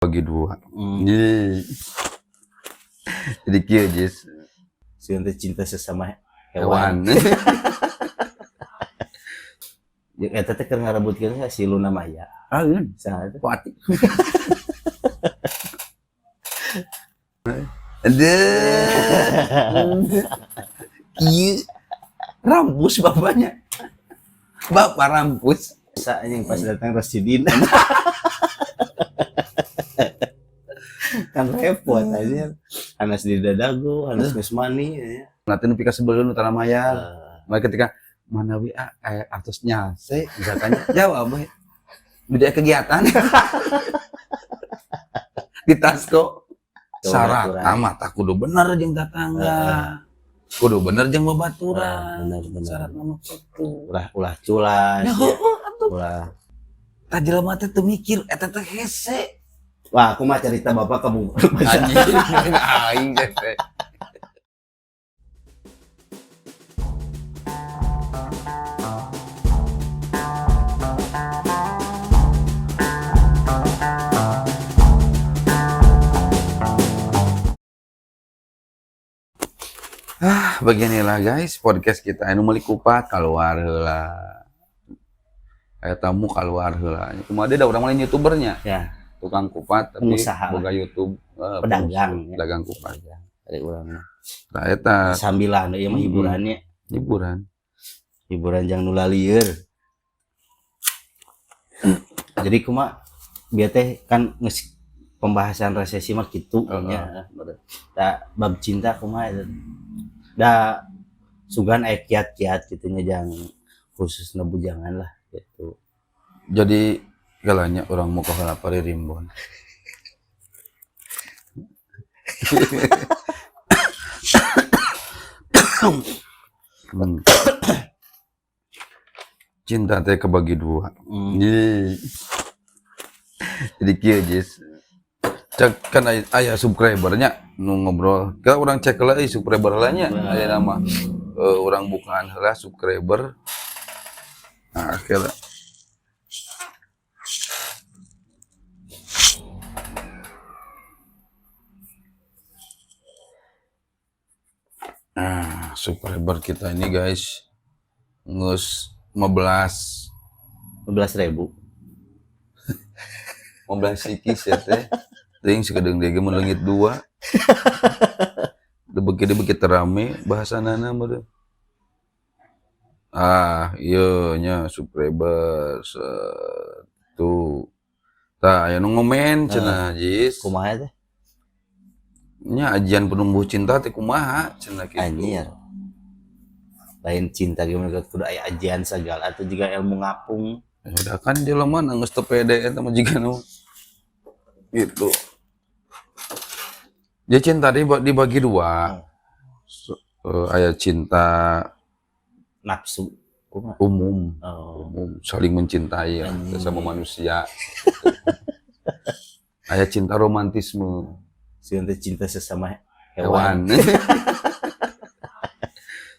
Bagi dua. Jadi kieu, Jis. Sieun teh cinta sesama hewan. Hewan. Jeung eta teh keur ngarebutkeun si Luna Maya. Aeun. Saha teh? Wati. Aduh. Kieu rampus bapaknya. Bapak rampus. Sa anjing pas datang Rasidin. Kan repot aja. Anas di dadago, Anas geus mani ya. Nanti nu pika sebelum nu tanah mayar. Eh, Maka ketika mana wi artos nyase misalkan jawab we. Beda kegiatan. Di Tasko. Syarat amat tak kudu bener jeung tetangga. Kudu bener jeung babaturan. Bener bener. Syarat nama kitu. Ulah ulah culas. Ya Ya. heueuh atuh. Ulah. Tah jelema teh teu mikir eta teh hese. Wah, aku mah cerita bapak kamu. Anjing aing teh. Ah, beginilah guys podcast kita anu meuli kupat keluar heula. Aya tamu keluar heula. Kumaha deui da urang mah lain youtubernya. Ya. Tukang kupat tapi Pengusaha. Boga YouTube, Pedagang, ya. Pedagang kupat. Dari urang mah. Tah eta Sambilan ieu mah hiburannya. Hiburan. Hiburan jang nu lalieur. Jadi kumaha bieu teh kan geus pembahasan resesi mah kitu nya. Da bab cinta kumaha eta? Da sugan aya kiat-kiat kitu nya jang khusus bujangan lah gitu. Jadi galanya orang mau ke heula pari rimbon. Cinta teh kebagi dua. Jadi kieu, Jis. Cek kan aya subscribernya nu ngobrol. Kita urang cek heula euy subscriber heula nya. Aya nama urang bukaan heula subscriber. Nah, kira. Nah, subscriber kita ini guys ngus 15. 15.000. 15 sikis ya teh. Ting sakedeung deui ge mun leungit dua. Debeki-debeki terame bahasanana meureun. Ah, ieu nya subscriber tuh. Tah aya nu ngomen cenah, Jis. Kumaha teh? Nya ajian penumbuh cinta teh kumaha cenah kitu. Anjir. Lain cinta gimana kudu aya ajian segala atau juga ilmu ngapung. Ya udah kan jelema geus teu pede eta mah jiga nu gitu. Jadi cinta dibagi dua. Aya cinta nafsu kumaha? Umum. Oh. Umum, saling mencintai ya, Anjing. sesama manusia. Aya cinta romantisme. Sieun teh cinta sesama hewan. Hewan.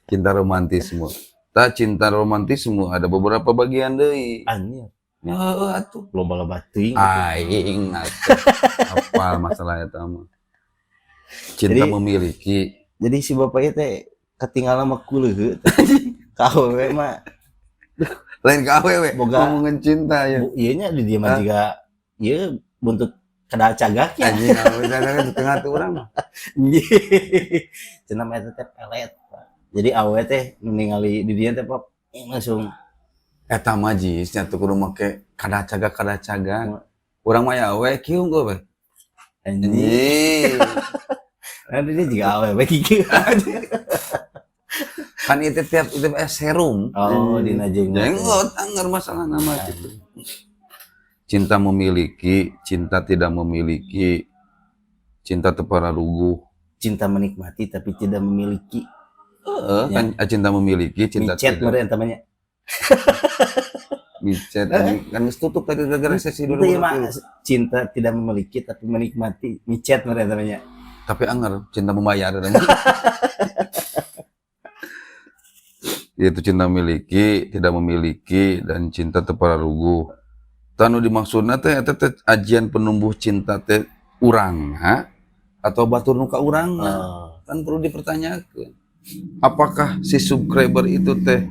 Cinta romantisme. Tah cinta romantisme ada beberapa bagian deui. Anjir. Ya heueuh atuh. Loba-loba teuing. Aing atuh. Apal masalah eta mah. Cinta Jadi- memiliki. Jadi si bapaknya teh ketinggalan mah kuleuh. Ka awewe mah Lain ka awewe, Boga. ngomongin cinta ya. Bu, ieu nya di dieu mah Hah? juga ieu buntut kada cagak ya. Anjing awewe kan di tengah tuh urang mah. Cenah mah eta teh pelet. Pak. Jadi awewe teh ningali di dieu teh pop langsung Eta mah Jis nya tuh kudu make kada cagak kada cagak. Urang mah ya awewe kieu unggul we. Anjing. Anjing. Nanti dia juga awewe kieu. Kan itu tiap itu serum. Oh, dina jenggot. Jenggot anggar masalah nama gitu. Cinta memiliki, cinta tidak memiliki, cinta teu pararuguh. Cinta menikmati tapi tidak memiliki. Heeh, kan cinta memiliki, cinta Micet tidak. meureun tamanya. Micet anjing kan geus tutup tadi gara-gara sesi Itu ya, mah 2020. cinta tidak memiliki tapi menikmati. Micet meureun tamanya. Tapi anger cinta membayar. Itu cinta memiliki, tidak memiliki, dan cinta teu pararuguh. Tah nu dimaksudna teh eta teh ajian penumbuh cinta teh urangna atau batur nu ka urangna? Kan perlu dipertanyakan. Apakah si subscriber itu teh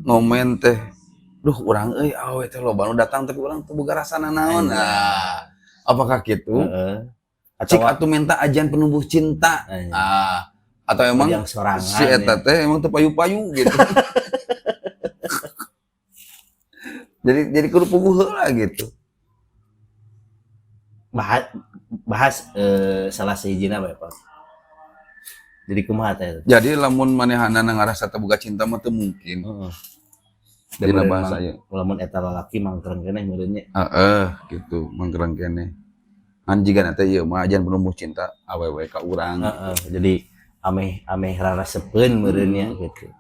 ngomen teh, "Duh, urang euy, awewe teh loba nu datang tapi urang teu boga rasana naon?" Nah, apakah gitu? Cik Atau atuh minta ajian penumbuh cinta. Ah, atau emang yang sorangan si eta ya. Teh emang teu payu-payu gitu. Jadi kudu puguh heula gitu. Bahas bahas salah sahijina bae, Pak. Jadi kumaha teh? Jadi lamun manehana ngarasa teu boga cinta mah teu mungkin. Dina bahasa ieu. Lamun eta lalaki mangkreng keneh meureun nya. Heeh, gitu, mangkreng keneh. Ngan jigana teh ieu mah ajian penumbuh cinta awewe ka urang. Heeh, jadi ameh ameh rarasepeun meureun nya gitu.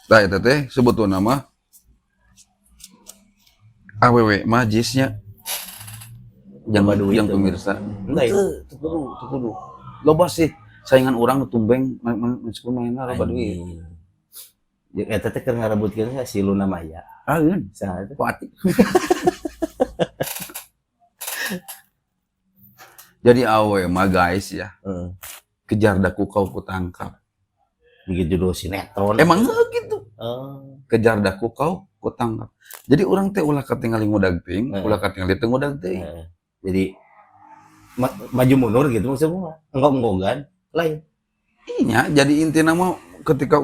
Tah, eta teh sebetulna mah awewe mah jisnya yang Loba duit yang tuh. Pemirsa. Enggak ya? Teu, teu kudu, teu kudu. Loba sih saingan urang nu tumbeng meskipun mainna loba duit. Anjing. Ya, eta teh keur ngarebutkeun si Luna Maya. Aeun, Saha teh? Kuati. Jadi awewe mah, guys, ya, kejar daku kau kutangkap. Bikin judul sinetron. Emang heuh gitu. Oh. Kejar daku kau kutangkap. Jadi urang teh ulah katingali ngudag teuing, ulah katingali teu ngudag teuing. Heeh. Jadi maju mundur gitu maksudnya mah. Enggok-enggogan lain. Iya, jadi intinya mah ketika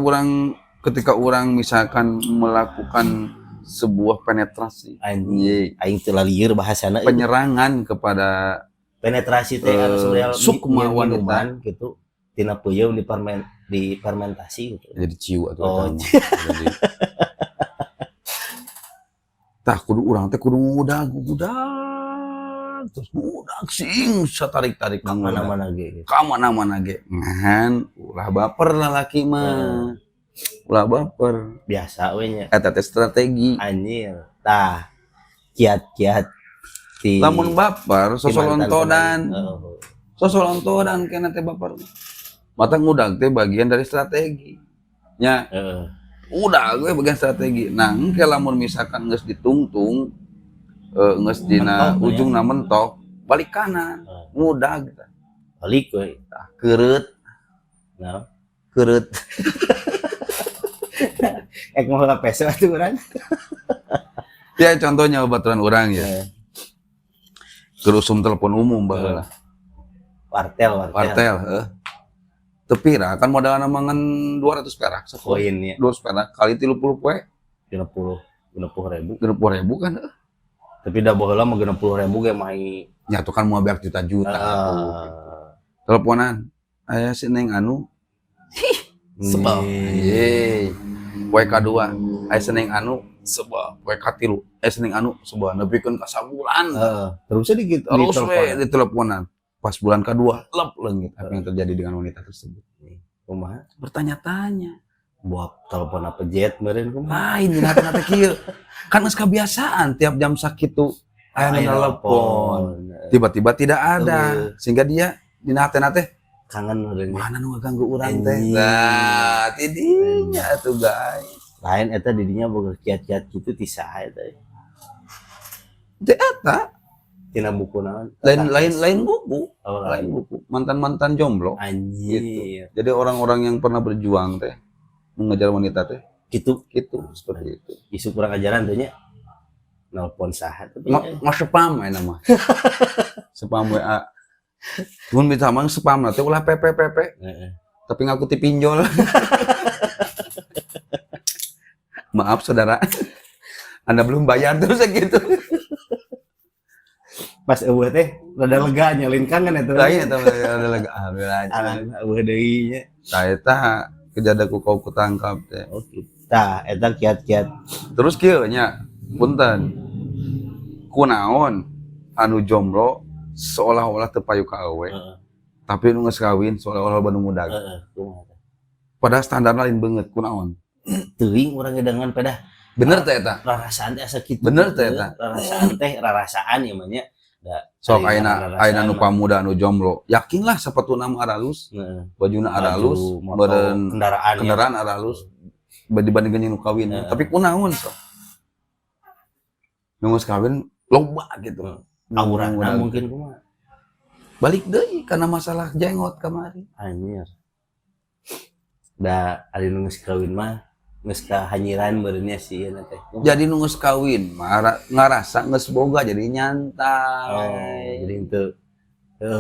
orang misalkan melakukan sebuah penetrasi, Anjing, aing teu lalieur bahasana ieu. Penyerangan kepada Penetrasi teh anu sebenarnya sukma wanita. Minuman gitu tina peuyeum difermentasi gitu. Jadi ciu atuh Oh, eta mah. Jadi tah kudu urang teh kudu ngudag ngudag terus ngudag sing satarik-tarik ngudag. Mana-mana ge gitu. Ka mana-mana ge ngan ulah baper lalaki mah. Ulah baper. Biasa we nya. Eta teh strategi. Anjir. Tah kiat-kiat ti Lamun baper ti mantan sosolontodan. kemarin. Oh. Sosolontodan kena teh baper. Mata ngudag teh bagian dari strategi. Nya, udah gue bagian strategi. Nah, engke lamun misalkan geus ditungtung, geus dina Mentok, ya. Ujungna mentok, balik kanan, ngudag. Balik we. Tah, keureut, Nah, keureut. Ek mau heula peso atuh urang. Ya, contohnya baturan urang ya. Keur usum telepon umum baheula. Wartel, wartel. Wartel, heuh. Teu pira kan modalna mah ngan 200 perak sapoe. Koin ya. 200 perak kali 30 poe. 60 60 ribu. 60 ribu kan, heuh. Tapi dah baheula mah 60 ribu ge mahi. Ya tuh kan mau beak juta-juta tuh. Teleponan. Aya si Neng anu sebel. Ye. Ye. Poe kadua, aya si Neng anu sebel. Poe katilu, aya si Neng anu sebel. Nepikeun ka sabulan. Heeh, terus di Terus we ditelepon. Di teleponan. Pas bulan kedua, lep leungit. Apa yang terjadi dengan wanita tersebut? Kumaha? Bertanya-tanya. Buat telepon apa jet meureun kumaha? Lain dina hati kieu. Kan geus kebiasaan tiap jam sakitu aya nu Aya nelpon. Tiba-tiba tidak ada. Sehingga dia dina hatena teh Kangen meureun. mana nu ngaganggu urang teh. Anjing. Nah, tidinya tuh, guys. Lain eta didinya boga kiat-kiat kitu ti saha eta? Teh eta Tina buku naon? Lain lain lain buku, Oh, lain buku. Mantan-mantan jomblo. Anjir. Jadi orang-orang yang pernah berjuang teh mengejar wanita teh Gitu gitu, seperti itu. Isu kurang ajaran teh nya. Nelpon saha tapi Nggak spam ya nama. Spam WA. Mun bisa mang spam nanti ulah PPPP tapi ngaku ti pinjol. "Maaf saudara. Anda belum bayar," terus gitu. Pas eueuh teh rada lega nyalin kangen eta. Lain eta ada lagi, alhamdulillah. Alhamdulillah eueuh deui nya. Tah, eta kejadaku kau kutangkap teh. Oh gitu. Tah eta kiat-kiat. Terus kieu nya, punten. Kunaon anu jomblo seolah-olah teu payu ka awewe, tapi nu geus kawin seolah-olah nu muda. Heeh, kumaha teh? Padahal standar lain banget, kunaon? Teuing urang ngedangan pedah. Bener teh eta? Rarasaan teh asa kitu. Bener teh eta? Rarasaan teh rarasaan ieu mah nya. Da Sok ari ayeuna rarasaan ayeuna nu mah. Pamuda anu jomblo, yakinlah sepatuna mah aralus, bajuna aralus, Baju, motor, beureun kendaraan ya. Kendaraan aralus dibandingkeun jeung nu kawin. Tapi kunaon sok? Nu geus kawin loba gitu. Aura Murag. Mungkin kumaha? Balik deui karena masalah jenggot kamari. Anjir. Da ari nu geus kawin mah geus kahanyiran meureunnya si ieu teh. Jadi nu geus kawin mah ngarasa geus boga, jadi nyantai. Oh, jadi itu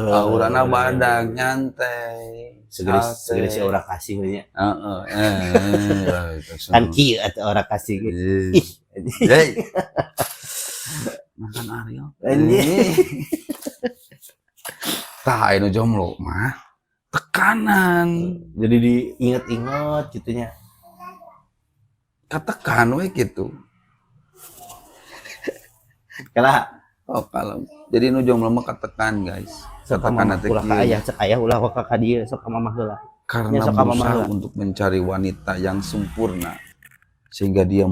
Aurana badag, nyantai. Segeri Santai. Segeri si aura kasih nya. Heeh, itu Kan kieu atuh aura kasih ge. Ih. Hey. Mantan Ariel. Anjir. Tah, anu jomblo mah tekanan. Jadi diinget-inget gitu nya. Katekan we gitu. Kala Oh, kalau jadi nu jomblo mah katekan, guys. Sok ka Katekan mamah teh ulah ka kieu. ayah, cek ayah ulah ka dieu, sok ka mamah heula. Karena Ya, sok ka mamah berusaha heula. Untuk mencari wanita yang sempurna sehingga dia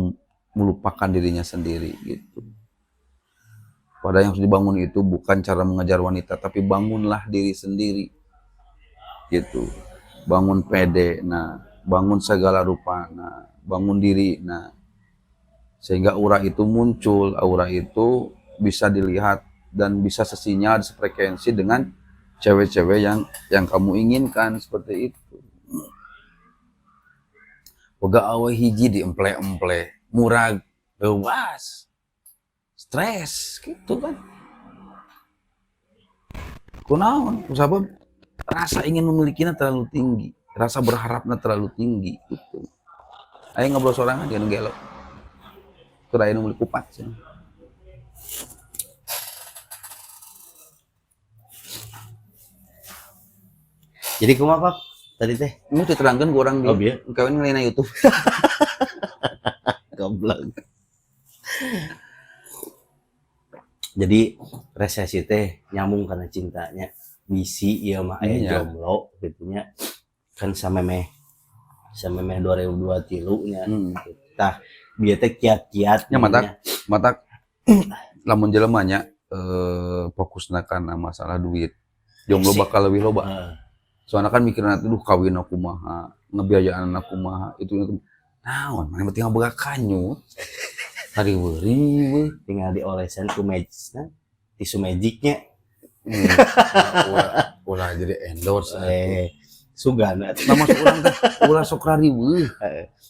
melupakan dirinya sendiri gitu. Padahal yang harus dibangun itu bukan cara mengejar wanita, tapi bangunlah diri sendiri gitu. Bangun pede, nah, bangun segala rupa, nah, bangun diri, nah, sehingga aura itu muncul, aura itu bisa dilihat dan bisa sesinyal, sefrekuensi dengan cewek-cewek yang kamu inginkan seperti itu. Boga awewe hiji di emple-emple, murag, leuwas, stres gitu kan. Kunaon? Kusabab rasa ingin memilikinya terlalu tinggi, rasa berharapnya terlalu tinggi gitu. Ayo ngobrol sorangan dia nu gelo. Keur aya nu meuli kupat cenah. Jadi kumaha, Pak? Tadi teh? Ini diterangkan ku orang Oh, dia. bieu. Kawin ngelina YouTube. Goblok. Jadi resesi teh nyambung karena cintanya. Bisi ieu mah aya jomblo gitu nya. Kan samemeh samemeh 2023 nya. Tah, bieu teh kiat-kiat Ya, matak nya. Matak lamun jelema nya fokusna kana masalah duit. Jomblo Sih. Bakal lebih loba. Soalnya kan mikirna tuh, duh, kawin aku kumaha, ngebiayaan anak kumaha, itu. Naon, maneh penting boga kanyut. Tadi beureui. Tinggal diolesan ku magic, tisu magicnya. Ulah, ulah jadi endorse. Eh, sugan atuh. Nah, maksud urang teh ulah sok rariweuh.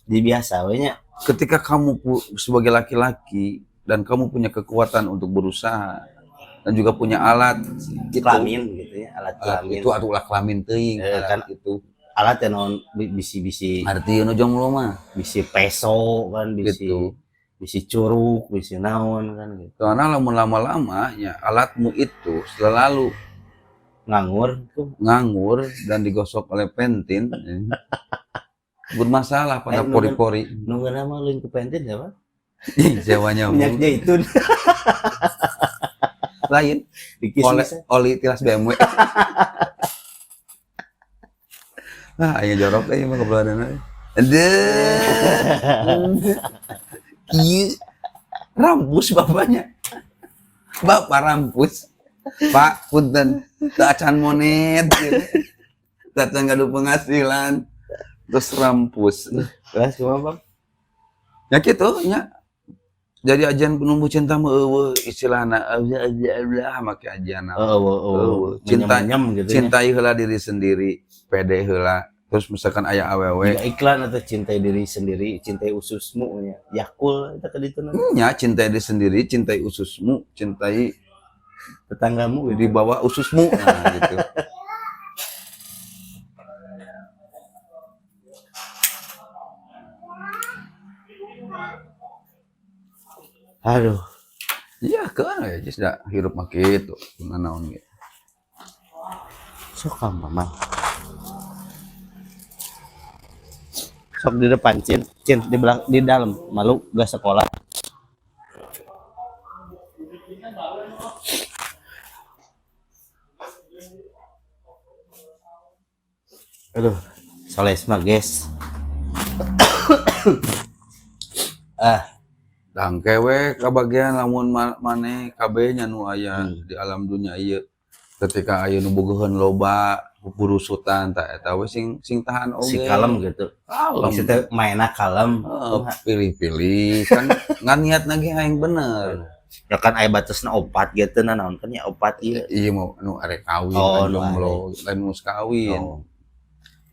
Di biasa we nya. Ketika kamu sebagai laki-laki dan kamu punya kekuatan untuk berusaha dan juga punya alat gitu. Kelamin gitu ya, alat Alat kelamin. itu atuh ulah kelamin teuing, Eh, alat kan itu. Alat ya naon, bisi-bisi Arti nu jomblo mah bisi peso kan, bisi gitu. Bisi curug, bisi naon kan gitu. Karena lamun lama-lama ya alatmu itu selalu nganggur tuh. Nganggur dan digosok oleh pentin, bermasalah pada Eh, pori-pori. Nu ngeunah mah lain ku pentin ya, Pak. Ih, jawanya Minyak zaitun. Lain Dikis oleh bisa. Oli tilas BMW. Nah, ayo jorok euy mah ngobrolan. Aduh. Ieu rampus bapaknya. Bapak rampus. Pak, punten, teu acan monet gitu. Teu acan gaduh penghasilan. Terus rampus. Terus kumaha, Bang? Ya gitu nya. Jadi ajian penumbuh cinta mah euweuh istilahna euweuh make ajian. Oh. Euweuh. Cinta Menyem-menyem gitu nya. Cintai heula diri sendiri, pede heula. Terus misalkan aya awewe, Jika iklan atau cintai diri sendiri, cintai ususmu nya. Yakul eta ka ditu nanti. Nya cintai diri sendiri, cintai ususmu, cintai tetanggamu gitu. Di bawah ususmu, nah gitu. Aduh. Iya kan ya, geus da hirup mah kitu, naon ge. Sok ka mama. Sok di depan, Cin. Cin, di belakang, di dalam. Malu gak sekolah. Aduh, soles mah, guys. Ah, Dangke we kabagian lamun maneh kabeh nya nu aya di alam dunia ieu. Ketika aya nu bogoheun loba burusutan, tah eta we sing sing tahan oge. Si kalem gitu. Kalem. Maksudnya mainnya kalem. Heeh, pilih-pilih kan ngan niat lagi hayang bener. Ya kan aya batasna opat gitu, nah naon kan ya opat ieu. Iya, mau nu arek kawin, Oh, kan nu jomblo, lain nu kawin. Oh.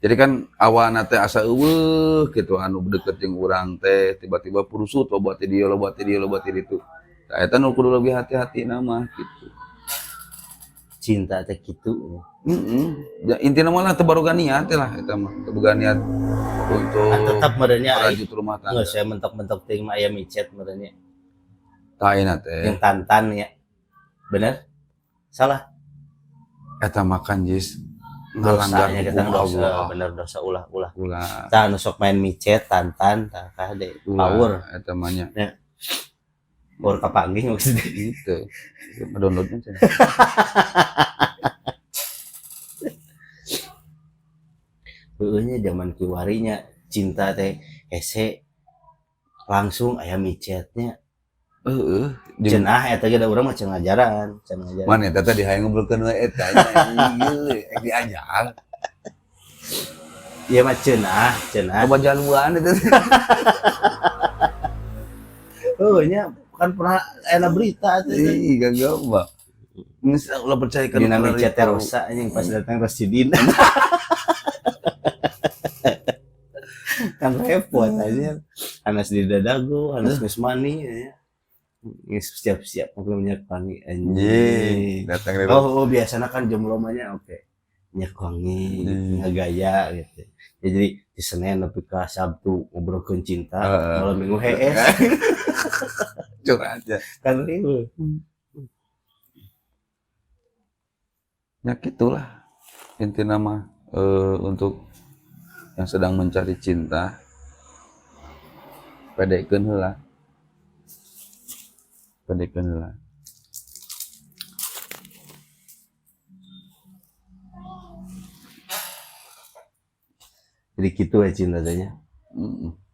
Jadi kan awalna teh asa euweuh gitu anu deket jeung urang teh, tiba-tiba purusut loba ti dieu, loba ti dieu, loba ti ditu. Tah, eta nu kudu lebih hati-hati nama gitu. Cinta teh kitu. Heeh. Ya intina mah lah teu baroga niat teh lah eta mah. Teu boga niat untuk Ah, tetap merenya ai merajut rumah tangga. Geus saya mentok-mentok teuing mah aya micet merenya. Tah, ayeuna teh Yang tantan ya. Bener? Salah. Eta makan jis ngalanggar Dosanya kita hukum dosa, Allah. Bener, dosa, ulah ulah. Ulah. Tah, nu sok main micet tantan tah kade power. Ulah eta mah nya. Power kapanggih maksudnya. Gitu. Downloadnya cenah. Heueuh nya, zaman kiwarinya cinta teh hese langsung aya micetnya. Heeh, jeung Cenah eta ge da urang mah can ngajaran, can ngajaran. Mana eta teh hayang ngobrolkeun we eta nya, ieu ek diajar. Ieu mah cenah, cenah. Loba jaluan eta teh. Heueuh nya, kan pernah aya berita teh. Ih, gagah. Geus ulah percaya ka nu Dina micet teh itu. Rosa anjing, pas datang Rosidin. Kan repot aja. Anas di dadago, anas geus mani ya. Geus siap-siap mobil minyak wangi Anjing, anjing. datang dari Oh, biasanya kan jomblo mah nya oke. Minyak wangi, ngagaya gitu. Ya, jadi di Senin nepi ka Sabtu ngobrolkeun cinta, malam Minggu hees. Curhat ya. Kan riweuh. Ya gitulah intina mah, untuk yang sedang mencari cinta, pedekeun heula. Pedekeun heula. Jadi gitu ya cinta teh nya.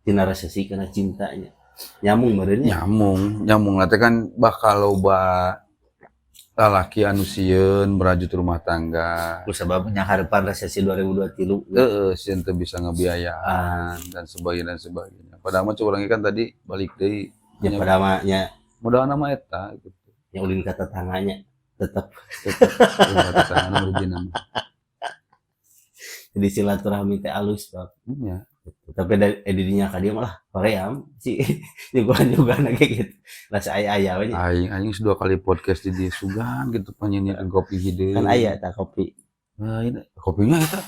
Tina resesi kana cintanya. Nyambung meureun nya. Nyambung, nyambung lah teh kan bakal loba lalaki anu sieun merajut rumah tangga. Ku sabab nya harapan resesi 2023. Heeh, sieun teu bisa ngebiayaan dan sebagainya dan sebagainya. Padahal mah urang kan tadi balik deui. Ya padahal mah nya modalna mah eta gitu. Nya ulin ka tetangganya tetep. Tetep ulin ka tetangga nu rujina mah. Jadi silaturahmi teh alus, Pak. Iya. Tapi dari didinya ka dieu malah hoream si nyuguhan-nyuguhan kayak gitu. Rasa aya-aya we nya. Aing aing geus 2 kali podcast di dieu sugan gitu panyieun kopi hideung. Kan aya tah kopi. Lain kopinya eta.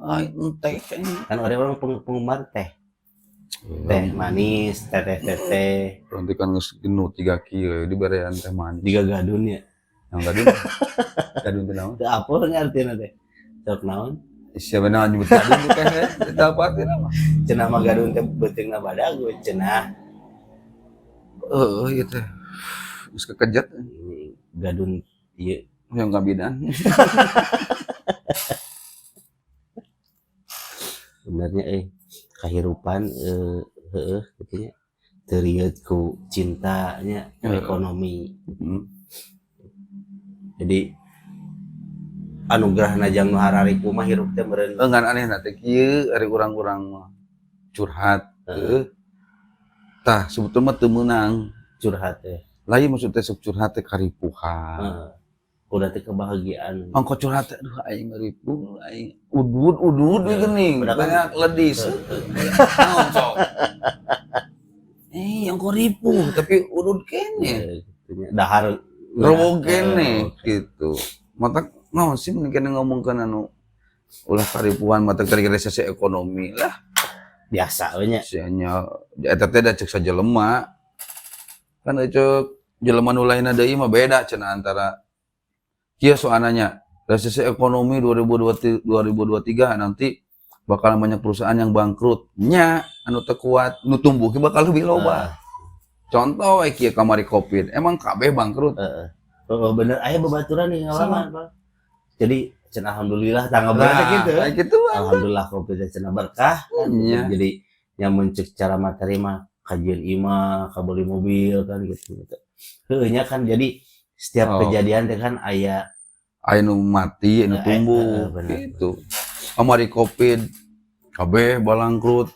Aing teh anjing. Kan orang-orang penggemar teh. Teh manis, teh teh teh teh. Nanti kan geus genut 3 kilo diberean teh manis. Jiga gadun ya. Yang gadun. Gadun teh naon? Teu apa ngartina teh. Sok naon? Siapa naon nyebut gadun teh teh? Eta apa artina mah? Cenah mah gadun teh beuteungna badag we cenah. Heeh, ieu teh. Geus kekejet. Gadun ieu. Yang kabidan. Sebenarnya kehidupan heeh gitu nya. Teu rieut ku cintanya, ekonomi. Jadi anugerahna jang nu harariku mah hirup teh meureun. Ngan anehna teh kieu ari urang-urang mah curhat, heeh. Tah, sebetulna mah teu meunang curhat teh. Lain maksud teh sok curhat teh karipuhan. Heeh. Udah teh kebahagiaan. Ongko curhat teh, aduh aing ripuh, aing udud udud Heeh. geuning, Padahal kan banyak ledis. Naon sok? Ongko ripuh tapi udud keneh. Heeh, gitu nya. Dahar Rewog keneh heeh. gitu. Matak naon sih mending keneh ngomongkeun anu ulah karipuhan, matak tadi resesi ekonomi lah. Biasa we nya. Sia nya eta teh da ceuk sajelema. Kan ceuk jelema nu lainna deui mah beda cenah antara kieu soalna nya resesi ekonomi 2023 nanti bakal banyak perusahaan yang bangkrut nya, anu teu kuat nu tumbuh ge bakal lebih loba. Contoh we kieu kamari Covid, emang kabeh bangkrut. Heeh. Oh, bener aya babaturan nih ngalaman, Sama. Pak. Jadi cenah alhamdulillah tangga berat Nah, gitu. kayak gitu mah. Alhamdulillah Covid teh cenah berkah kan. Iya. Jadi nyamun cek cara materi mah kajian imah, kabeli mobil kan gitu. Heueuh nya kan, jadi setiap kejadian teh kan aya aya nu mati, aya nu tumbuh bener. Gitu. Kamari Covid kabeh balangkrut.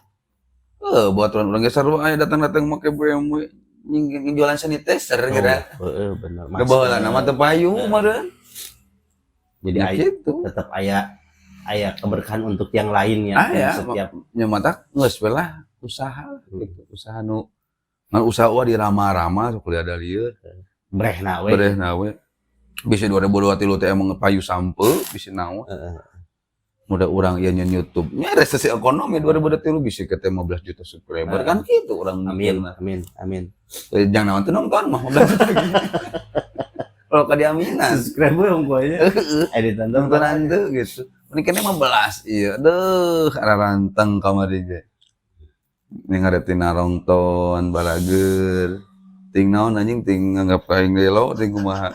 Baturan urang ge sarua aya datang-datang make BMW. Jualan sanitizer kira. Heeh, bener. Da baheula mah teu payu meureun. Jadi Ya aya gitu. Tetap aya aya keberkahan untuk yang lainnya. Aya. Setiap Nya matak geus we lah usaha lah gitu. Usaha nu ngan usaha wah dirama-rama sok lieur da lieur. Brehna we. Berehna we. Bisa 2023 teh emang payu sampe, bisa naon. Mudah urang ieu nyeun YouTube. Nya resesi ekonomi 2023 bisa ke 15 juta subscriber kan gitu urang Amin, mikirna. Amin, amin. Eh, jangan naon teu nonton mah 15 juta gitu. Kalau ka diaminan. Subscriber unggulnya. Eh, ditonton. Nontonan tuh gitu. Ini kan 15 iya. Aduh, araranteng kamari ge. Ini ngarepin narongton, balager. Ting naon anjing, ting nganggap aing lelo, ting kumaha.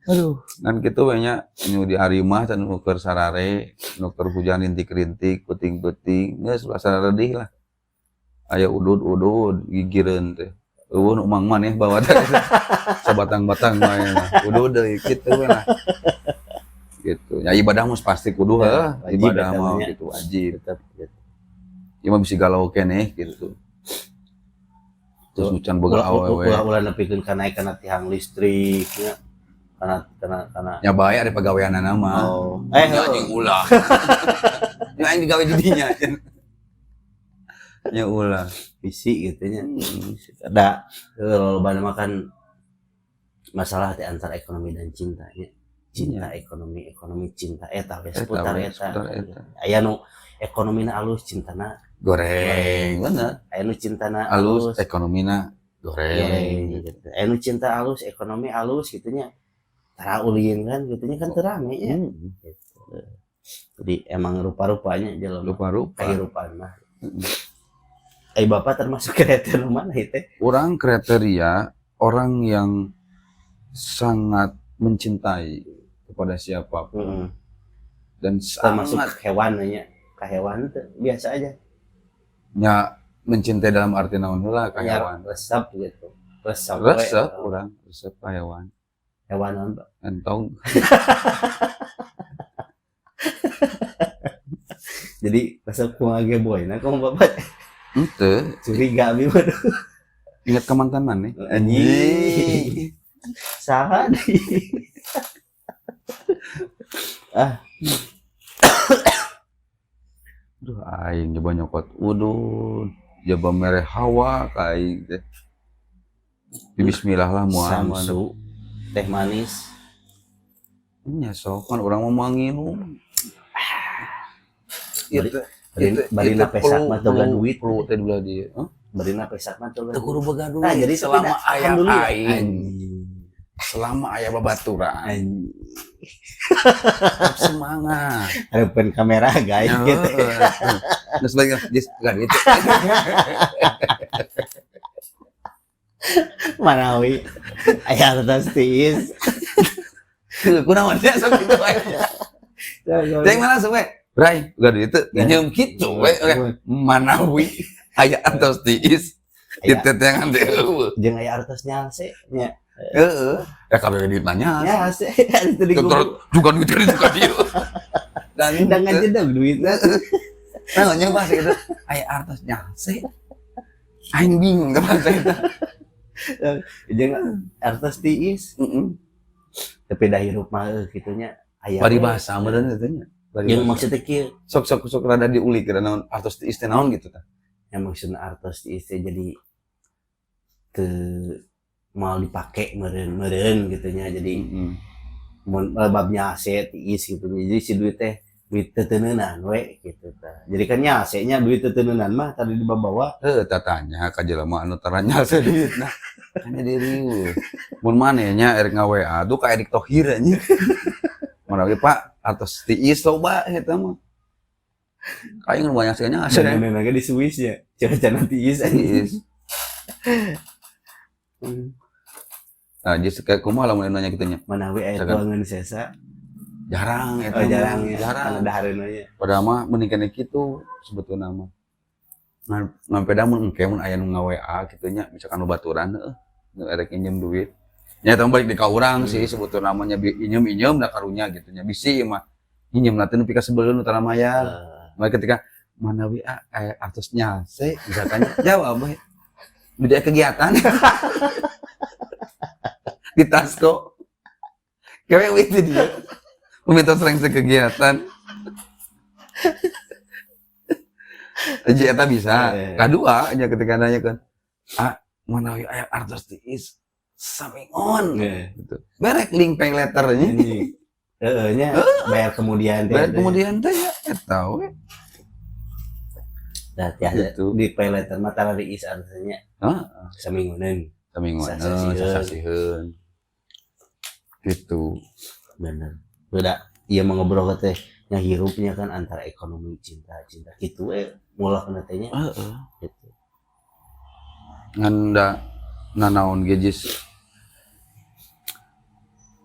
Aduh, kan kitu we nya nu di hari mah can nu keur sarare, nu keur hujan rintik-rintik, peuting-peuting, geus ulah sararedih lah. Aya udud-udud gigireun teh. Eueuh nu mang maneh bawa teh. Sabatang-batang wae mah. Udud deui kitu we lah. Gitu. Ya ibadah mah pasti kudu heuh, Wajib ibadah eta mah mah nya. Gitu wajib. Tetep gitu. Ieu mah bisi galau keneh gitu. Terus nu can boga Ulah awewe. Ulah ulah nepikeun kana kana tihang listrik nya. Kana kana kana Nya bae ari pagaweanana mah. Oh. Eh, Nya anjing ulah. Nya aing digawe di dinya. Nya ulah. Bisi gitu nya. Da loba mah kan masalah teh antara ekonomi dan cinta nya. Cinta ekonomi, ekonomi cinta eta we Eta seputar we, eta. seputar eta. Aya nu ekonomina alus, cintana Goreng, bener. Aya nu cintana Alus, alus, ekonomina goreng. Goreng gitu. Aya nu cinta alus, ekonomi alus gitu nya. Tara ulin kan gitu nya kan teu rame nya. Gitu. Jadi emang rupa-rupanya jelema Rupa-rupa. Kehidupan mah. Eh, Bapak termasuk kriteria mana itu? Orang kriteria orang yang sangat mencintai kepada siapapun dan Termasuk sangat hewan nya. Ka hewan teh biasa aja. Nya mencintai dalam arti naon heula ka Ya, hewan? Resep gitu. Resep we. Resep urang, resep ka hewan. Hewan naon, Pak? Entong. Jadi resep ku ngageboy nah kamu Bapak Henteu, curiga abi mah. Ingat ke mantan maneh. Anjing. Saha deui? Ah, Aduh, aing coba nyokot udud, coba mere hawa ka aing teh. Bismillah lah moal mah. Samsu teh manis. Nya sok kan urang mah moal nginum. Ieu teh Barina pesak mah teu boga duit. Perlu teh di belah dieu. Hah? Barina pesak mah teu boga Teu kudu boga duit. Nah, jadi Selama tapi aya alhamdulillah. aing, Anjing. Selama aya babaturan, Anjing. Tetap semangat. Harapan kamera guys gitu. Terus lagi, jis, enggak gitu. Manawi aya atas tiis. Kunaon nya sok kitu wae. Yang mana we? Bray, enggak duit nyeum kitu we. Manawi aya atos tiis. Aya. Ditetengan teh eueuh. Jeung aya artos nyalse nya. Heeh. Ya kabeh duit mah nya. Nyalse itu di Juga juga duit dari juga dia. Dan Dan ngajedog duitna. Nah, nya bahasa itu aya artos nyalse. Aing bingung teh bahasa itu. Jeung artos tiis. Heeh. Tapi dah hirup mah eueuh kitu nya aya. Paribasa meureun eta nya. Jeung maksudnya kieu, Sok sok sok rada diulik kira naon artos tiis teh naon gitu tah. Yang maksudna artos tiis teh jadi teu mau dipake meureun meureun gitu nya, jadi mun bab nyalse tiis gitu, jadi si duit teh duit teu teuneunan we gitu tah. Jadi kan nyalse nya duit teu teuneunan mah tadi dibawa. Heuh, tatanya ka jelema anu tara nyalse duitna. Kan jadi riweuh. Mun maneh nya erek nga-WA tuh ka Erick Thohir anjing. Manawi Pak artos tiis loba eta mah. Kayak nu banyak sih nyalse. Dan lagi di Swiss ya cara-cara tiis. Tiis. Nah, jadi kayak kumaha lamun nanya kitu nya. Manawi aya Misalkan. tuangan sesa. Jarang eta Oh, mah. jarang ya. Jarang. Karena dahareun nya. Padahal mah mending kene kitu sebetulna mah. Ngan ngan peda mun engke mun aya nu nga-WA kitu nya, misalkan nu baturan heueuh, nu erek nginjem duit. Nya eta mah balik di ka urang sih sebetulna mah nya, injem-injem da karunya gitu nya. Bisi ieu mah nginjem teh nepi ka sebeleun nu tara mayar. Maka ketika Manawi artos nyalse misalkan, jawab we. Beda kegiatan di Tasco. Kayak itu dia. Meminta sering kegiatan. Aja eta bisa. Kadua nya ketika nanya kan, "Ah, manawi aya artos tiis saminggon." Gitu. Berek link pay letter nya. Anjing. Heeh nya, bayar kemudian teh. Bayar kemudian teh ya eta we. Nah, tiasa Gitu. di pay letter mah tara riis artinya. Heeh. Samingguneun. Samingguan, Sasasieun. sasasieun. Gitu. Bener. Beda iya mah ngobrol teh nya, hirupnya kan antara ekonomi, cinta, cinta gitu we mulakna teh nya. Gitu. Ngan da nanaon ge, Jis.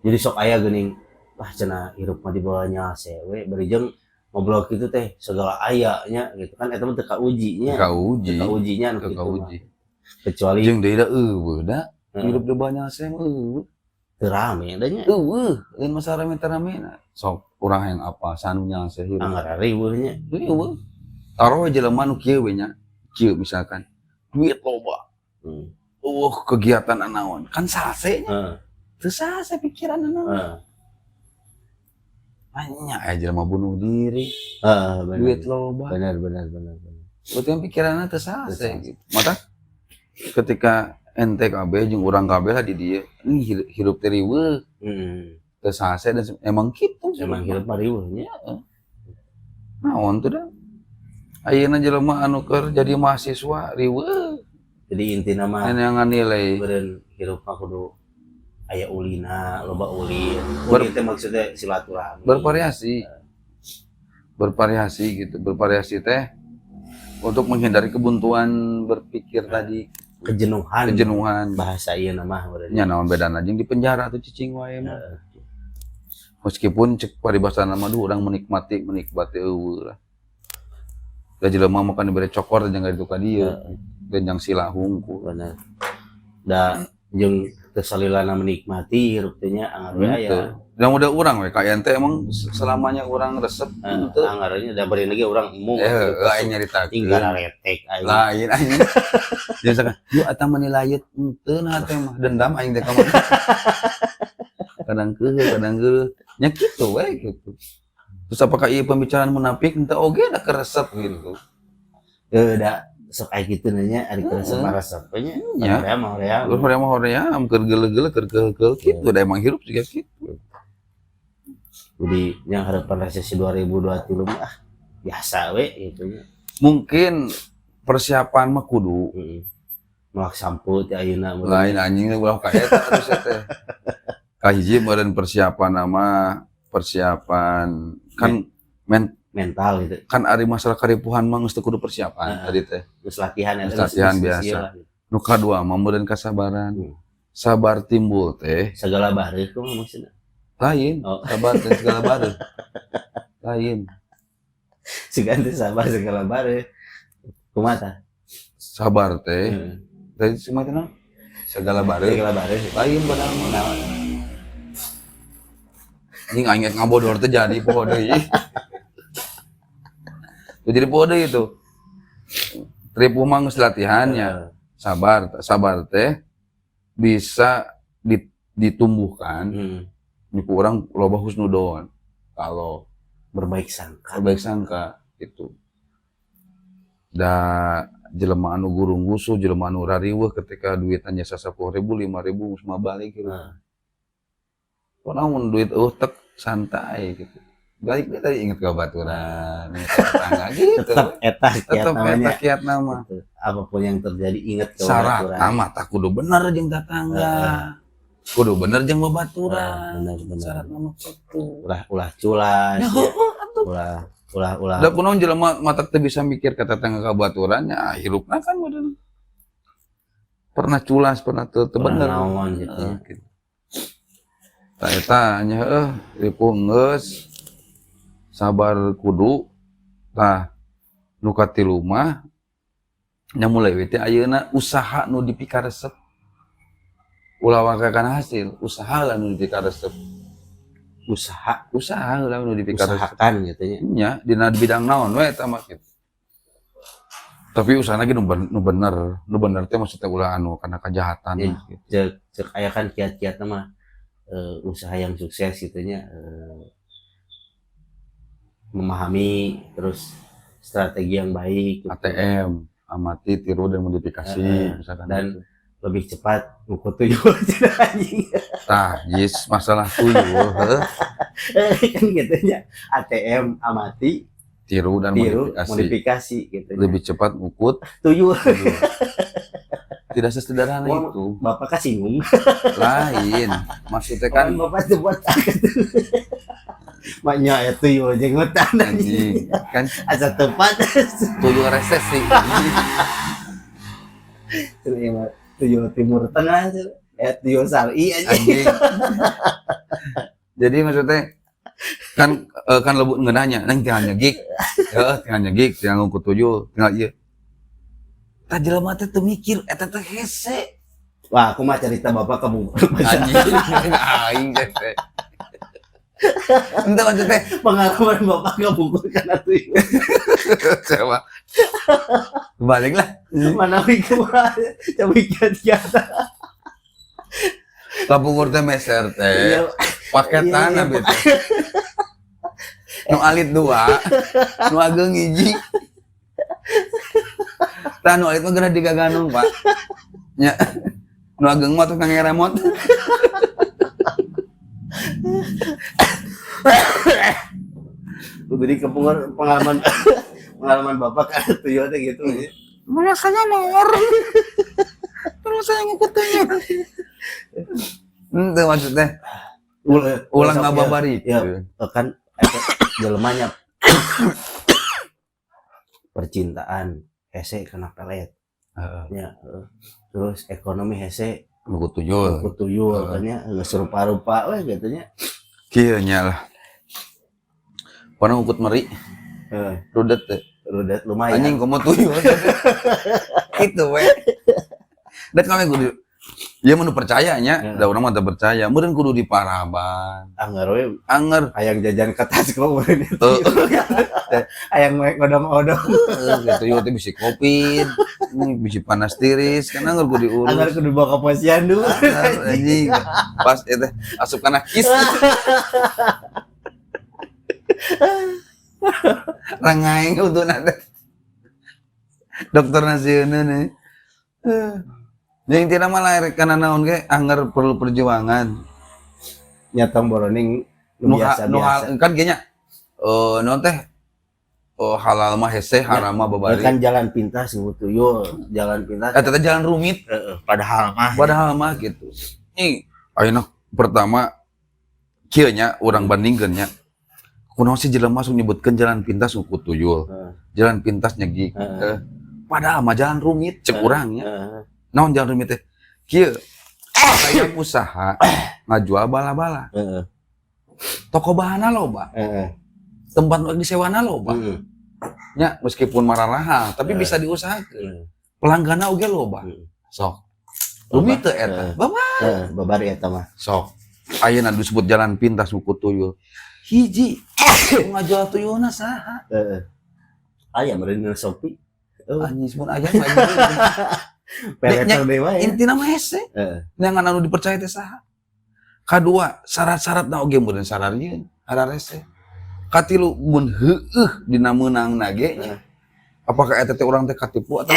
Jadi sok aya geuning, wah cenah hirup mah di bawah nyalse we, bari jeung ngobrol kitu teh segala aya nya gitu kan, eta mah teu kauji nya. Kauji. Teu kauji nya anu Teu kitu mah. kauji. Kecuali Jeung deui da euweuh da. Hirup di bawah nyalse mah euweuh. Teu rame da nya. Euweuh, lain masalah rame teu rame. Sok urang yang apa sanu nyalse hirup. Anggar riweuh nya. Euweuh. Taruh jelema nu kieu we nya. Kieu misalkan duit loba. Euweuh kegiatan anaon. Kan sase nya. Teu sase pikiran anaon. Banyak aya jelema bunuh diri, Heeh, bener. Duit loba. Bener bener bener bener. Berarti yang pikirannya teu sase Teu sase. Gitu. Mata ketika ente kabeh jeung urang kabeh lah di dieu, ini hirup teh riweuh, teu sase dan emang kitu. Emang hirup mah riweuh nya. Naon tuh dah. Ayeuna jelema anu keur jadi mahasiswa riweuh. Jadi intina mah neangan nilai. Beureun hirup mah kudu aya ulina, loba ulin. Ulin teh maksudnya silaturahmi. Bervariasi. Bervariasi gitu. Bervariasi teh untuk menghindari kebuntuan berpikir tadi, Kejenuhan. Kejenuhan. Bahasa ieu mah beureun. Nya naon bedana jeung di penjara tuh cicing wae mah. Meskipun cek paribasana mah duh urang menikmati, menikmati euweuh lah. Da jelema mah kan dibere cokor jeung itu ka dieu. Dan yang sila hungkul. Bener. Da jeung teu salilana menikmati hirup teh nya, anggar we aya. Henteu. Dan udah urang we ka ente emang selamanya urang resep henteu. Anggarnya da bari lagi urang embung. Eh, aing nyaritakeun. Tinggal retek aing. Lain aing. Dia misalkan, "Yuk eta mah layet," henteu nah teh mah dendam aing teh ka mana. Kadang keukeuh, kadang geuleuh. Nya kitu we gitu. Terus apakah ieu pembicaraan munafik? Henteu oge, da keresep gitu. Eh, da sok aya kitu nanya ari keresep resep we nya. Nya. Hoream mah hoream. Keur hoream mah hoream, keur geuleuh-geuleuh, keur keukeuh kitu, da emang hirup juga kitu. Jadi yang harapan resesi 2023 mah ah, biasa we gitu nya. Mungkin persiapan mah kudu. Heeh. Melak sampo teh ayeuna meureun. Lain anjing ulah ka eta atuh sia teh. Kahiji meureun persiapan nama persiapan kan men Mental gitu. Kan ari masalah karipuhan mah geus teu kudu persiapan tadi teh. Geus latihan eta. Geus latihan geus biasa. ieu lah, gitu. Nu kadua mah meureun kasabaran. Sabar timbul teh Segala bareuh kumaha maksudna? Lain, Oh. sabar teh segala bareuh. Lain. Siga teh sabar segala bareuh. Kumaha tah? Sabar teh tadi cuma teh naon? Segala bareuh. Segala bareuh. Lain padahal mah. Anjing, aing rek ngabodor teh jadi poho deui. Tuh jadi poho deui itu. Ripuh mah geus latihannya. Sabar, sabar teh bisa ditumbuhkan. Ini ku urang loba husnudon. Kalau Berbaik sangka. Berbaik sangka itu. Da jelema anu gurung gusuh, jelema anu rariweuh ketika duitannya 10.000, 5.000 geus mah balik gitu. Kunaon duit euweuh tek santai gitu. Balik dia tadi inget ke baturan, inget ke tetangga gitu. Tetap eta kiat Tetep namanya. Eta kiat nama. Gitu. Apapun yang terjadi inget ke Syarat baturan. nama tak kudu bener jeung tetangga. Kudu bener jeung babaturan. Bener bener. Syarat nama kitu. Ulah ulah culas Ya, ya. heueuh atuh. Ulah ulah ulah. Da kunaon jelema matak teu bisa mikir ke tetangga ka baturannya, ah, hirupna kan meureun. Pernah culas, pernah teu teu Pernah bener. naon gitu. Heeh, gitu. Tah eta nya heueuh, ripuh geus sabar kudu. Tah nu katilu mah nya mulai we teh ayeuna usaha nu dipikaresep. Ulah waka kana hasil, usaha lah nu dipikaresep. Usaha. Usaha lah nu dipikaresep. Usahakan gitu nya. Nya dina bidang naon we eta mah kitu. Tapi usahana ge nu bener, nu bener teh maksudnya ulah anu karena kejahatan Ya, gitu. Cek cek aya kan kiat-kiat mah, usaha yang sukses gitu nya, memahami, terus strategi yang baik gitu. ATM, amati, tiru, dan modifikasi, misalkan dan gitu. Lebih cepat ngukur tuyul cenah, anjing. Tah, jis masalah tuyul, heuh. Kan gitu nya, ATM, amati, tiru dan tiru, modifikasi. Modifikasi gitu nya. Lebih cepat ngukut tuyul. Tuyul. Tidak sesederhana Wah, itu. Bapak kasinggung. Lain. Maksudnya kan kan bapak tuh buat maknya ya tuyul jenggotan. Anjing, kan asa tepat. Tuyul resesi. Cenah ieu mah tuyul Timur Tengah cenah. Eh, tuyul Sari, anjing. Anjing. Jadi maksudnya kan kan lebut ngeunahnya, nang tinggal nyegik. Heeh, tinggal nyegik, tinggal ngukut tuyul, tinggal ieu. Tah, jelema teh teu mikir eta teh hese. Wah, aku mah cerita bapak kamu. Anjing, aing teh. Ente maksudnya Pengalaman bapak kabungkur kana tuyul. Coba. Balik lah. Mana kumaha coba kiat-kiat. Kapungkur teh meser teh. Paketan Iya, abi teh. Nu alit dua, nu ageng hiji. Tah, nu alit mah geura digaganong, Pak. Nya. Nu ageng mah tukang ngeremot. Jadi kepungkur pengalaman pengalaman bapak kana tuyul teh gitu. Mana saya nomor. Terus saya ngikut tuyul. Ente maksudnya ulang Besok, ngababari. Ya, kan eta jelemanya percintaan hese kena pelet. Ya, heeh. Terus ekonomi hese Ngukut tuyul. ku tuyul kan nya, geus rupa-rupa we gitu nya. Kieu nya lah. Pernah ngukut meri, rudet teh. Rudet lumayan. Anjing, komo tuyul. Gitu we. Dan kami kudu ya mun percaya nya, da urang mah teu percaya. Meureun kudu diparaban. Angger we. Anger. Hayang jajan ke Tasco meureun. Heeh. Hayang we ngodong-odong. Heeh, gitu tuyul teh bisi Covid, bisi panas tiris, kan anger kudu diurus. Angger kudu bawa ke posyandu. Anger, anjing. Pas eta asup kana kis. Rangaeng untuna teh. Dokter nasieunna nih. Ya intina mah lah kana naon ge anger perlu perjuangan. Nya, tong boroning nu Nu nu biasa-biasa. Kan kayaknya naon teh, oh, halal mah hese, haram mah Ya babari. kan jalan pintas nu tuyul, jalan pintas. Eta teh jalan rumit. Heeh, padahal mah Padahal mah gitu. Nih, ayeuna pertama kieu nya urang bandingkeun nya. Kunaon sih jelema sok nyebutkeun jalan pintas ngukut tuyul, jalan pintas nyegik. Padahal mah jalan rumit cek urang nya. Naon jalan rumit teh? Kieu, hayang usaha ngajual bala-bala. Toko bahana loba, tempat nu disewana loba. Nya meskipun mararahal tapi bisa diusahakeun. Pelangganna oge loba. Sok. Rumit teu eta? Bapak. Heeh, babari eta mah. Sok. Ayeuna disebut jalan pintas ngukut tuyul. Hiji, nu ngajual tuyulna saha? Heeh. Aya meureun dina Shopee. Oh, Anjing, mun aya mah anjing. Peleter deui wae. Intina mah hese. Neangan anu dipercaya teh saha? Kadua, syarat-syaratna oge meureun sararieun, hararese. Katilu, mun heueuh dina meunangna ge nya. Apakah eta teh urang teh katipu atau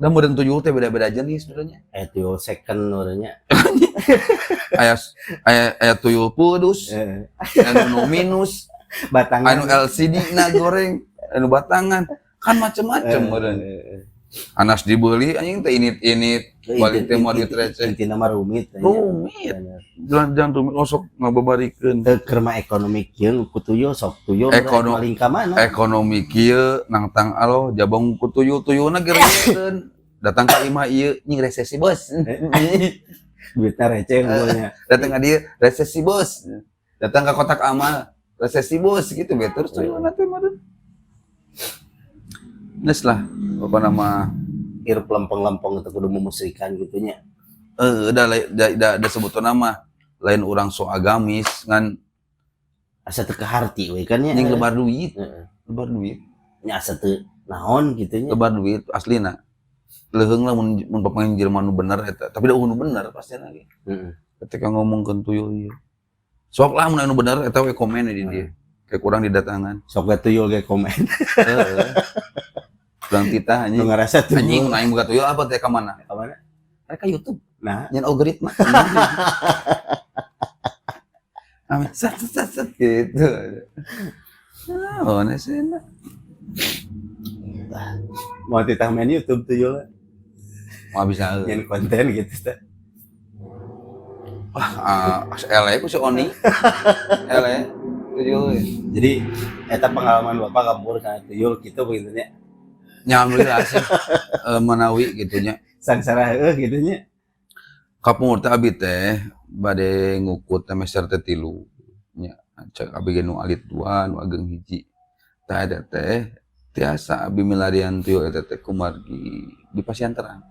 dan meureun tuyul teh beda-beda jenis sebenarnya. Eh, tuyul second meureun nya. Aya aya aya tuyul pudus, anu nu minus, Batangan. Anu LCD na goreng, anu batangan, kan macem-macem meureun. Anas dibeli anjing teh init-init, balik teh mau duit receh. Intina mah rumit. Rumit. Jalan-jalan rumit osok ngababarikeun. Teu keur mah ekonomi kieu ku tuyul, sok tuyul paling ka mana? Ekonomi kieu nangtang alo jabong ku tuyul, tuyulna gereunkeun. Datang ka imah ieu, "Nying, resesi, Bos." Duitna receh unggulnya. Datang ka dieu, "Resesi, Bos." Datang ke kotak amal, "Resesi, Bos," gitu be terus tuyulna teh meureun. Geus lah, pokona mah. Hirup lempeng-lempeng itu kudu memusrikan gitu nya. Eh, udah da, da, da sebetulna mah lain urang so agamis ngan Asa teu kaharti we kan nya. Nying lebar duit, Heeh. lebar duit. Nya asa teu Naon gitu nya. Lebar duit aslina. Leuheung lah mun mun papanggih jelema nu bener eta, tapi da nu bener pasti lagi. Ketika ngomongkeun tuyul ieu. Sok lah mun anu bener eta we komen di dieu. Kayak kurang didatangan. Sok ge tuyul ge komen. Heeh. Urang titah Nu anjing. ngarasa tuyul. Anjing mun aing boga tuyul apa teh ka mana? Ka mana? Mereka YouTube Nah, nyen algoritma. Amin set set set, set gitu. Oh, nesena. Mau titah main YouTube tuyul Mau bisa euy. nyen konten gitu teh. Wah, ah, ele ku si Oni. Ele tuyul. Jadi eta pengalaman Bapak kabur kana tuyul gitu begitu nya. Ya, alhamdulillah sih. Manawi gitu nya. Sangsara heueuh gitu nya. Kapungkur teh abi teh bade ngukut teh meser teh tilu nya. Cek abi ge nu alit dua, nu ageng hiji. Tah eta teh tiasa abi milarian tuyul eta teh kumargi di pasian terang.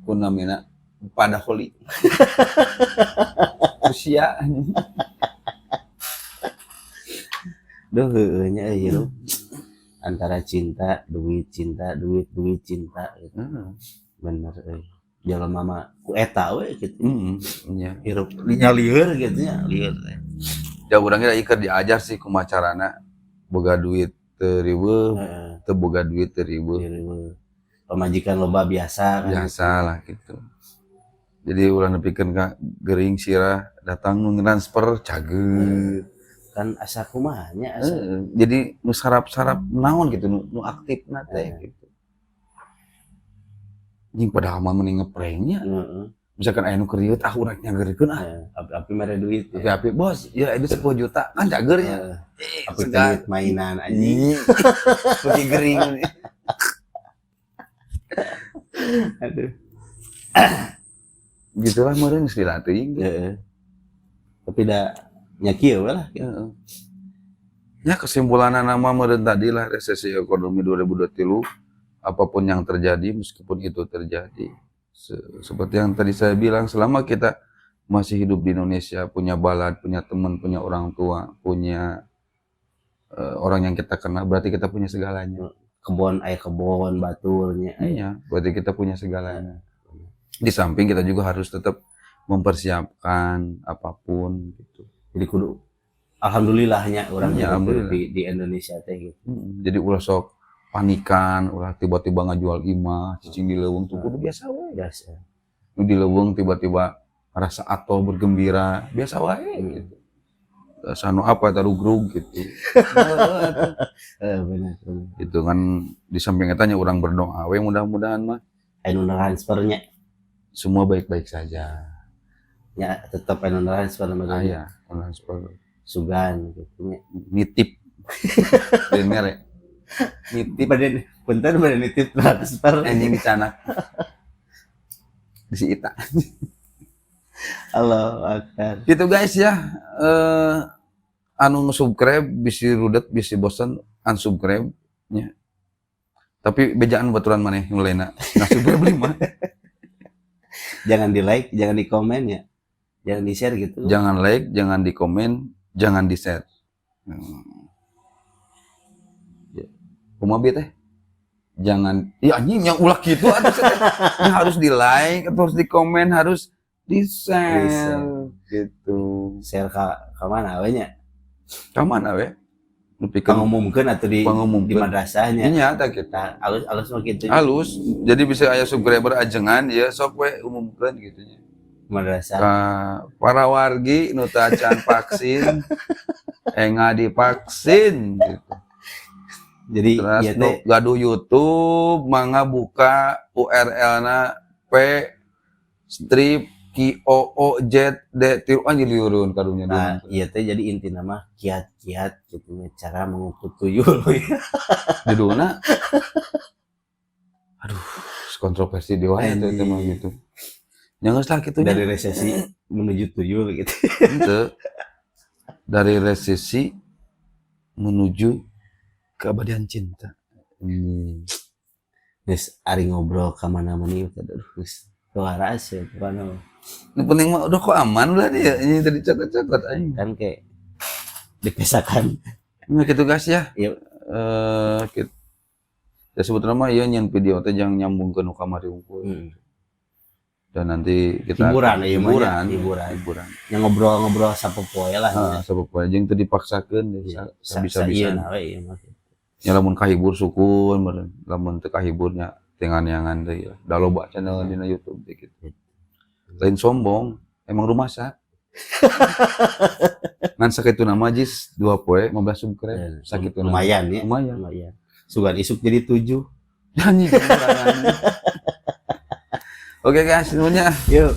Ku namina pada holi. Usia. Duh heueuh nya euy hirup. Antara cinta, duit, cinta, duit, duit, cinta gitu. Bener euy. Jelema mah ku eta we gitu. Nya. Hirup nya lieur gitu nya, lieur teh. Da urang ge keur diajar sih kumaha carana boga duit teu riweuh, teu boga duit teu riweuh. Lieur. Pamajikan loba biasa kan. Biasa lah gitu. Jadi urang nepikeun ka gering sirah datang nu transfer cager. Kan asa kumaha nya asa. Heeh, jadi nu sarap-sarap naon gitu nu aktifna teh gitu. Anjing padahal mah mending ngeprank nya. Misalkan aya nu keur ah urang nyageurkeun ah. Heeh, api-api mere duit ya. Api-api bos, ya itu 10 juta kan cager nya. Heeh. Eh, Api segar. duit mainan anjing. Beuki gering. Aduh. Gitulah meureun geus dilatih. Heeh. Tapi da nya kieu we lah gitu. Heeh. Ya kesimpulanna nama meureun tadi lah resesi ekonomi 2023 apapun yang terjadi meskipun itu terjadi seperti yang tadi saya bilang selama kita masih hidup di Indonesia punya balad, punya teman, punya orang tua, punya orang yang kita kenal berarti kita punya segalanya. Kebon aya kebon baturnya aya. Iya, berarti kita punya segalanya. Di samping kita juga harus tetap mempersiapkan apapun gitu. Jadi kudu alhamdulillahnya urang Iya, hidup alhamdulillah. di Indonesia teh gitu. Jadi ulah sok panikan, ulah tiba-tiba ngajual imah, cicing di leuweung tuh kudu biasa we. Biasa. Nu di leuweung tiba-tiba rasa atau bergembira, biasa wae gitu. Sanu apa tarugrug gitu. Eh, benar, benar. Itu kan di samping eta nya urang berdoa we mudah-mudahan mah Anu transfernya semua baik-baik saja. Ya tetap anu transfer mah. Ah ya, transfer Sugan gitu nya. Nitip. Dan mere. Nitip Bade punten bade nitip transfer. Anjing dicanak. Di si Ita. Allah akbar. Gitu guys ya. Anu nge-subscribe bisi rudet bisi bosan unsubscribe nya. Tapi bejaan baturan maneh nu lainna. Nah, subscribe lima. Jangan di like, jangan di komen ya. Jangan di share gitu. Jangan like, jangan di komen, jangan di share. Ya. Kumaha bi teh? Jangan, ya anjing yang ulah gitu atuh teh. Ini harus di like, atau harus di komen, harus di share Di-share. Gitu. Share ka mana we nya? Ka mana we? Nepikeun Pangumumkeun atau di pangumumkeun. Madrasahnya. Nya tah kitu. Nah, alus alus mah kitu. Halus. Jadi bisa aya subscriber ajengan ya sok we umumkeun gitu nya. Madrasah. Ka para wargi nu teu acan vaksin enga divaksin gitu. Jadi Terus ieu nu teh gaduh YouTube mangga buka URL-na P strip Q O O Z D tilu anjing liurun karunya. Nah, ieu teh jadi intina mah kiat-kiat gitu nya cara mengukut tuyul. Judulna aduh kontroversi dewa itu teh mah gitu. Ya geus lah kitu nya. Dari resesi menuju tuyul gitu. Henteu. Dari resesi menuju keabadian cinta. Geus ari ngobrol ka mana-mana ieu teh aduh geus teu waras ya pokona mah. Yang penting mah udah kok aman lah dia. Ini tadi cokot-cokot aing. Kan kayak dipesakan. Nah, gitu guys ya. Iya. Eh, Ya, sebetulnya mah ieu nyieun video teh jangan nyambung ke nu kamari unggul. Dan nanti kita Hiburan ieu mah nya, hiburan, hiburan. Hiburan. Yang ngobrol-ngobrol sapopoe lah. Heeh, sapopoe jeung teu dipaksakeun Iya, bisa-bisa. Sa we ieu mah. Ya, lamun kahibur syukur meureun, lamun teu kahiburnya tengan-neangan deui lah. Da loba channel dina YouTube teh gitu. Lain sombong, emang rumasa. Ngan sakitu nama, Jis, 2 poe 15 subscribe. Sakitu. Lumayan ya. Lumayan. Lumayan. Sugan isuk jadi 7. Nyanyi. Oke guys, semuanya. Yuk.